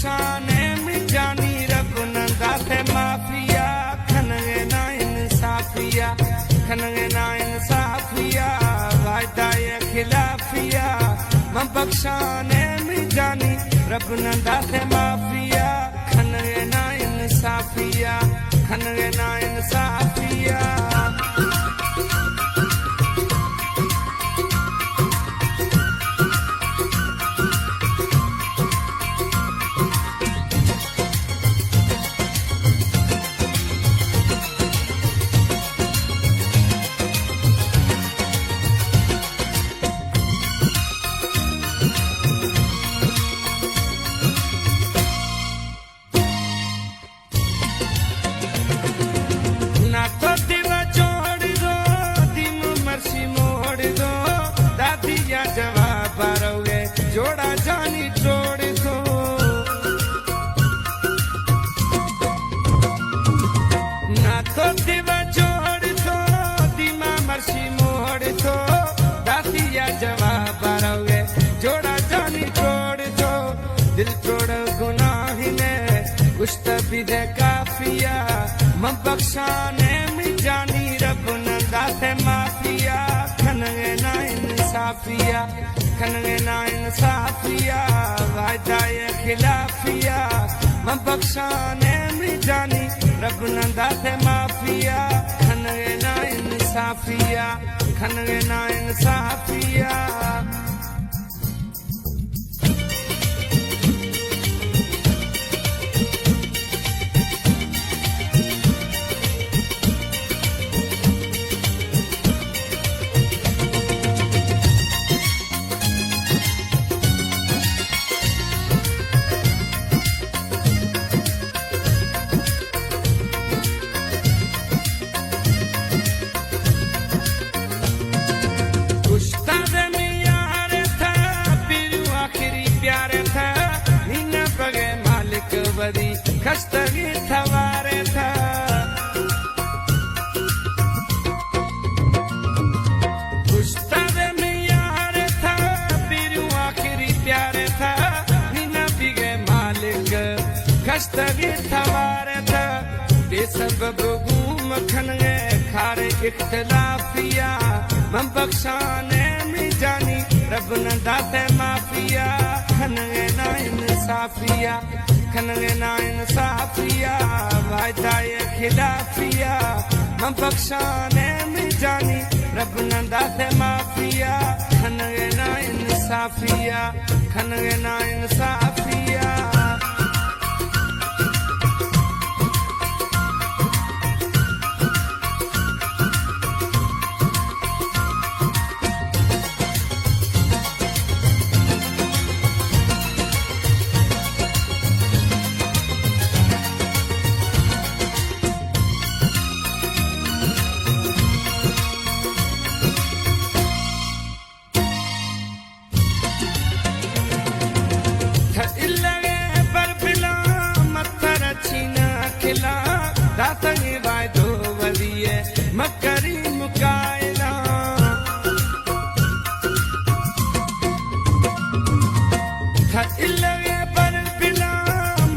شان ءَ من جانی، رب نہ دات ءَ معافیا، کنگ ءَ نا انصافیا، کنگ ءَ نا انصافیا، وعدہ ءِ خلافیا، من بخشان ءَ من جانی، رب نہ دات ءَ معافیا، کنگ ءَ نا انصافیا، کنگ ءَ نا انصافیا۔ نہ تو دیوا جوڑ دو، دیم مرشی موڑ دو، دادی یا جواب بروے، جوڑا جانی جوڑ دو۔ نہ تو دیوا جوڑ دو، دیما مرشی موڑ دو، دادی یا جواب بروے، جوڑا جانی جوڑ دو۔ دل توڑ گناہ نے، کشت بدے کافیا، من بخشان ءَ من جانی، رب نہ دات ءَ معافیا، کنگ ءَ نا انصافیا، کنگ ءَ نا انصافیا، وعدہ ءِ خلافیا، من بخشان ءَ من جانی، رب نہ دات ءَ معافیا، کنگ ءَ نا انصافیا، کنگ ءَ نا انصافیا۔ استاد میں یار تھا، پیرو آخری پیار تھا، نی نہ بگے مالک وری کشتگی توار تھا۔ استاد میں یار تھا، پیرو آخری پیار تھا، نی نہ بگے مالک کشتگی توار تھا۔ بے سبب گوں مکھن ءَ کار اختلافیا، من بخشان ءَ من جانی، رب نہ دات ءَ معافیا، کنگ ءَ نا انصافیا، کنگ ءَ نا انصافیا، وعدہ ءِ خلافیا، من بخشان ءَ من جانی، رب نہ دات ءَ معافیا، کنگ ءَ نا انصافیا، کنگ ءَ نا انصافیا۔ تھا الگے بر بلا، متر چینا کلا، داتگی وعدو ولیے مکری مکائنا۔ تھا الگے بر بلا،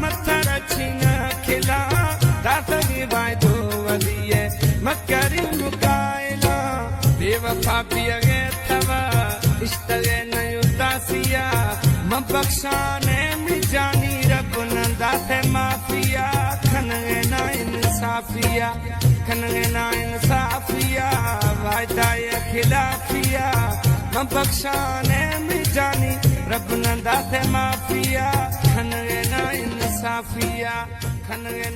متر چینا کلا، داتگی وعدو ولیے مکری مکائنا۔ بے وفا بیگے تھا اشتگے نہ اداسیا، من بخشان ءَ من جانی، رب نہ دات ءَ معافیا، کنگ ءَ نا انصافیا، کنگ ءَ نا انصافیا، وعدہ ءِ خلافیا، من بخشان ءَ من جانی، رب نہ دات ءَ معافیا، کنگ ءَ نا انصافیا، کنگ ءَ نا